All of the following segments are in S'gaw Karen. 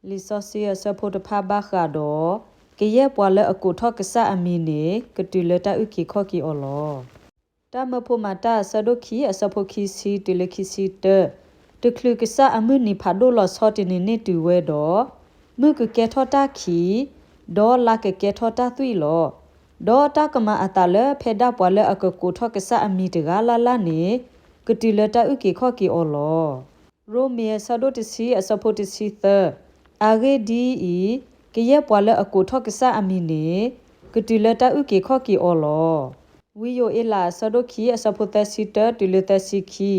လံာ်စီဆှံအဆၢဖိတဖၣ်ဘၣ်ဃးဒီး ကယဲၢ်ပှၤလၢအကိးထီၣ်ကစၢ်အမံၤန့ၣ် ကတုၤလၢတၢ်အုၣ်က့ၤခီၣ်က့ၤအီၤလီၤ. တၢ်မၢဖိမၤတၢ်အဆၢဒိၣ်ခံ အဆၢဖိခံဆံတုၤလၢခံဆံတၢ, တချုးကစၢ်အမုၢ်နံၤဖးဒိၣ်လီၤဆီတနံၤန့ၣ်တုၤဝဲဒီး, မုၢ်ကကဲထီၣ်တၢ်ခံး, ဒီးလါကကဲထီၣ်တၢ်သွံၣ်လီၤ. ဒီးတၢ်ကမၤအသးလၢဖဲဒၣ်ပှၤလၢအကကိးထီၣ်ကစၢ်အမံၤတဂၤလၢ်လၢ်န့ၣ် ကတုၤလၢတၢ်အုၣ်က့ၤခီၣ်က့ၤအီၤလီၤ. ရိမ့ၤအဆၢဒိၣ်တဆံ အဆၢဖိတဆံသၢ, အဂ့ၢ်ဒ်အံၤ, ကယဲၢ်ပှၤလၢအကိးထီၣ်ကစၢ်အမံၤန့ၣ် ကတုၤလၢတၢ်အုၣ်က့ၤခီၣ်က့ၤအီၤလီၤ. ဝံယိၤအ့လးအဆၢဒိၣ်ခံ အဆၢဖိသၢဆံတၢတုၤလၢသၢဆံခံ,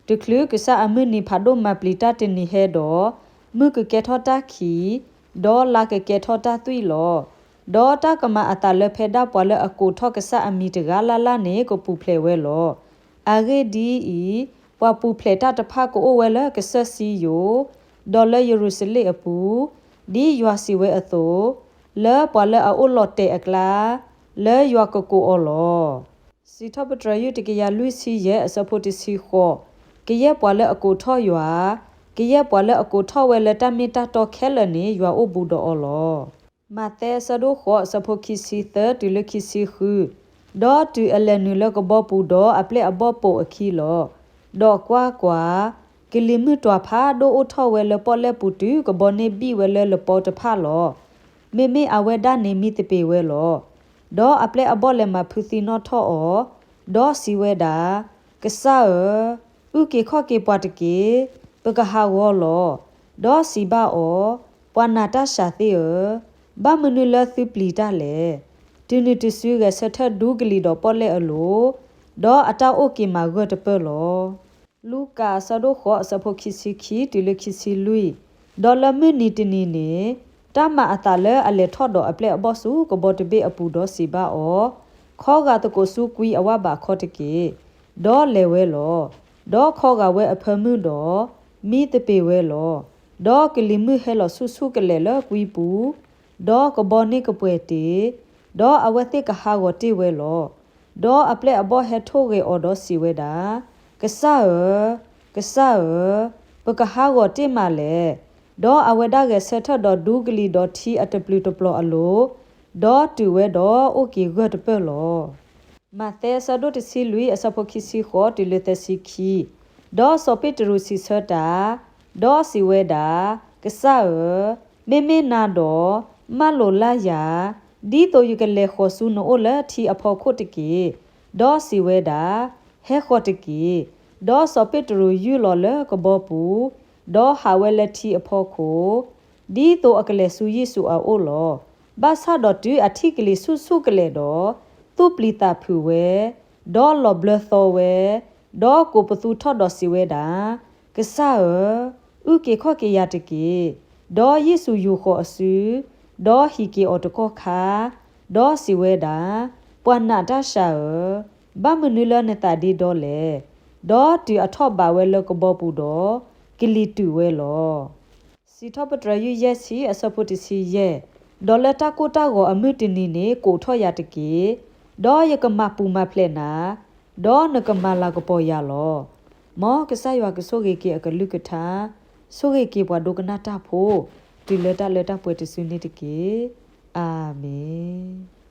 တချုးကစၢ်အမုၢ်နံၤဖးဒိၣ်မၤပျံၤတၢ်တနံၤဟဲဒီး, မုၢ်ကကဲထီၣ်တၢ်ခံး, ဒီးလါကကဲထီၣ်တၢ်သွံၣ်လီၤ. ဒီးတၢ်ကမၤအသးလၢဖဲဒၣ်ပှၤလၢအကိးထီၣ်ကစၢ်အမံၤတဂၤလၢ်လၢ်န့ၣ် ကပူၤဖျဲးဝဲလီၤ. အဂ့ၢ်ဒ်အံၤ, ပှၤပူၤဖျဲးတၢ်တဖၣ်ကအိၣ်ဝဲလၢကစၢၢ်စံယိၣ်, ဒီးလၢယရူၤၡလ့ၣ်အပူၤ, ဒ်ယွၤစံးဝဲအသိး, လၢပှၤလၢအအိၣ်လီၤတဲာ်အကျါ, လၢယွၤကကိးအီၤလီၤ. စံးထီၣ်ပတြၢၤယုၢ်တကယၤလွံၢ်ဆံယဲၢ် အဆၢဖိတဆံဃိး, ကယဲၢ်ပှၤလၢအကိးထီၣ်ယွၤ, ကယဲၢ်ပှၤလၢအကိးထီၣ်ဝဲလၢတၢ်မ့ၢ်တၢ်တီခဲလၢာ်န့ၣ် ယွၤအိၣ်ဘူးဒီးအီၤလီၤ. မးသဲအဆၢဒိၣ်ဃိး အဆၢဖိခံဆံသၢတုၤလၢခံဆံဃု, ဒီးတုၤအလဲၤနုာ်လၢကဘီပူၤဒီးအပျဲၢ်အဘီၣ်ပိာ်အခံလီၤ. ဒီးကွၢ်ကွၢ်, ကလံၤမုၢ်တွၤဖးဒိၣ်အိၣ်ထီၣ်ဝဲလၢပီၣ်လဲၣ်ပူၤတုၤကဘီန့ၢ်ဘံၣ်ဝဲလၢလပီတဖၣ်လီၤ. မ့မ့ၢ်အဝဲဒၣ်န့ၣ်မံသပ့ၤဝဲလီၤ. ဒီးအပျဲၢ်အဘီၣ်လဲၤမၤဖုသံနီၣ်ထီၣ်အီၤ, ဒီးစံးဝဲဒၣ်, ကစၢ်ဧၢ, အုၣ်က့ၤခီၣ်က့ၤပှၤတက့ၢ်, ပကဟးဂီၤလီၤ. ဒီးစံးဘၣ်အီၤ, ပှၤနာ်တၢ်စှၤသ့ၣ်ဧၢ, ဘၣ်မနုၤလၢသုပျံၤတၢ်လဲၣ်. တုၤနုၤတစုဂဲၤဆၢထၢၣ်ဒူကလံၤဒီးပီၣ်လဲၣ်အလိၤ, ဒီးအတၢ်အိၣ်က့ၤမးဂၢၢ်တပၢၢ်လီၤ. လူၤကၣ်အဆၢဒိၣ်ဃိး အဆၢဖိခံဆံခံတုၤလၢခံဆံလွံၢ်, ဒီးလၢမုၢ်နံၤတနံၤန့ၣ်, တၢ်မၤအသးလၢအလဲၤထီၣ်ဒီးအပျဲၢ်အဘီၣ်ဆူကဘီတဘ့ၣ်အပူၤဒီးစံးဘၣ်အီၤ, ခီဂာ်သကိးဆူကွံအဝၢ်ဘးခီတက့ၢ်. ဒီးလဲၤဝဲလီၤ. ဒီးခီဂာ်ဝဲအဖၢမုၢ်ဒီး, မံသပ့ၤဝဲလီၤ. ဒီးကလံၤမုၢ်ဟဲလီၤဆူၣ်ဆူၣ်ကလဲာ်လၢကွံပူၤ, ဒီးကဘီန့ၣ်ကပှဲၤတ့ၢ်, ဒီးအဝဲသ့ၣ်ကဟးဂီၤတ့ၢ်ဝဲလီၤ. ဒီးအပျဲၢ်အဘီၣ်ဟဲထိၣ်ဂဲၤအီၤဒီးစံးဝဲဒၣ်, ကစၢ်ဧၢ, ကစၢ်ဧၢ, ပကဟးဂီၤတ့ၢ်မးလဲၣ်. ဒီးအဝဲဒၣ်ဂဲၤဆၢထၢၣ်ဒီးဒူကလံၤဒီးထံအတပျုာ်တပျီၤအလိၤ, ဒီးတုၤဝဲဒီးအိၣ်က့ၤဂၢၢ်တပၢၢ်လီၤ. မးသဲအဆၢဒိၣ်တဆံလွံၢ် အဆၢဖိခံဆံဃိးတုၤလၢသၢဆံခံ, ဒီးစီၤပ့းတရူးစံးဆၢတၢ်, ဒီးစံးဝဲဒၣ်, ကစၢ်ဧၢ, မ့မ့ၢ်နၤဒီး, မၢလိာ်လၢ်ယၤ, ဒ်သိးယကလဲၤဃီၤဆူနအိၣ်လၢထံအဖီခိၣ်တက့ၢ်. ဒီးစံးဝဲဒၣ်, ဟဲဃီၤတက့ၢ်. ဒီးစီၤပ့းတရူးယုၢ်လီၤလၢကဘီပူၤ, ဒီးဟးဝဲလၢထံအဖီခိၣ်, ဒ်သိးအကလဲၤဆူယ့ၣ်ၡူးအအိၣ်လီၤ. ဘၣ်ဆၣ်ဒီးတုၤအထံၣ်ကလံၤဆူၣ်ဆူၣ်ကလဲာ်ဒီး, သူၣ်ပျံၤသးဖုးဝဲ, ဒီးလီၤဘျၢသီဝဲ, ဒီးကိးပသူထီၣ်ဒီးစံးဝဲဒၣ်, ကစၢ်ဧၢ, အုၣ်က့ၤခီၣ်က့ၤယၤတက့ၢ်. ဒီးယ့ၣ်ၡူးယူာ်ဃီၤအစု, ဒီးဟံးက့ၤအီၤတကီၢ်ခါ, ဒီးစံးဝဲဒၣ်, ပှၤနာ်တၢ်စှၤဧၢ, ဘၣ်မနုၤလၢနသးဒ့ဒီလဲၣ်. ဒီးတုၤအထီၣ်ဘးဝဲလၢကဘီပူၤဒီး, ကလံၤတုာ်ဝဲလီၤ. စံးထီၣ်ပတြၢၤယုၢ်ယဲၢ်ဆံ အဆၢဖိတဆံယဲၢ်, ဒီးလၢတၢ်ကိၢ်တၢ်ဂီၤအမုၢ်တနံၤန့ၣ် ကိးထီၣ်ယၤတက့ၢ်, ဒီးယကမၤပူၤမၤဖျဲးနၤ, ဒီးနကမၤလၤကပီၤယၤလီၤ. မ်ကစၢ်ယွၤကဆိၣ်ဂ့ၤက့ၤအကလုၢ်ကထါ, ဆိၣ်ဂ့ၤက့ၤပှၤဒိကနၣ်တၢ်ဖိ, တုၤလၢတၢ်လၢတၢ်ပှဲၤတစုန့ၣ်တက့ၢ်. အၤမ့ၣ်.